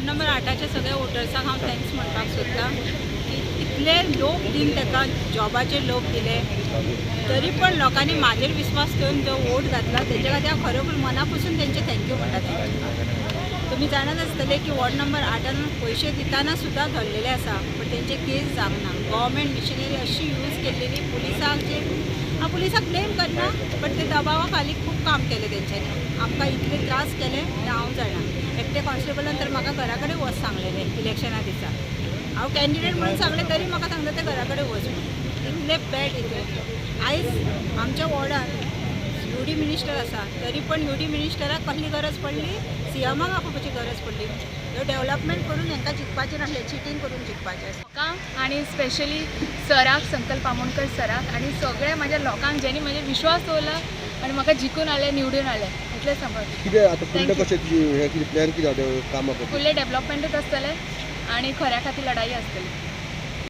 Ward number 8च्या सगळ्या वोटर्सांक हांव thanks म्हणपाक सोदता की इतले लोक दिवन ताका जॉबाचे लोक दिले तरी पण लोकांनी म्हाजेर विस्वास ठेवन जो वोट घातला तेजे खातीर हांव खरोखर मना पसून तेंचे thank you म्हणटा. तुमी जाणात आसतले की वॉर्ड नंबर 8 पयशे दितना सुद्दां धरलेले आसा, पण तेंचे केस जावंक ना. गव्हर्मेंट मिशनरी अशी यूज केल्लेली पुलिसांक, जे हांव पुलिसांक ब्लेम करना बट ते दबावा खाली खूब काम केलें तेंच्यांनी, आमकां इतले त्रास केले ते हांव जाणा. एकटे कॉन्स्टेबलान तर म्हाका घरा कडेन वच सांगलेलें इलेक्शना दिसा, हांव कॅन्डिडेट म्हणून सांगलें तरी म्हाका सांगलें ते घरा कडेन वच म्हणून, इतले बॅड हितून. आयज आमच्या वॉर्डान युडी मिनिस्टर आसा तरी पण युडी मिनिस्टराक कसली गरज पडली, सीएमाक आपोवपाची गरज पडली. ह्यो डेवलपमेंट करून हेंकां जिखपाचें नासलें, चिटींग करून जिखपाचें आसा. म्हाका आनी स्पेशली सराक, संकल्प आमोणकर सराक आनी सगळ्या म्हाज्या लोकांक ज्यांनी म्हजेर विश्वास दवरला आनी म्हाका जिखून आले, निवडून आले, इतलें समज. कितें आतां फुडलें कशें हें कितें प्लॅन कितें आतां कामां करता? फुडलें डेवलपमेंटूच आसतलें आनी खऱ्या खातीर लढाई आसतली.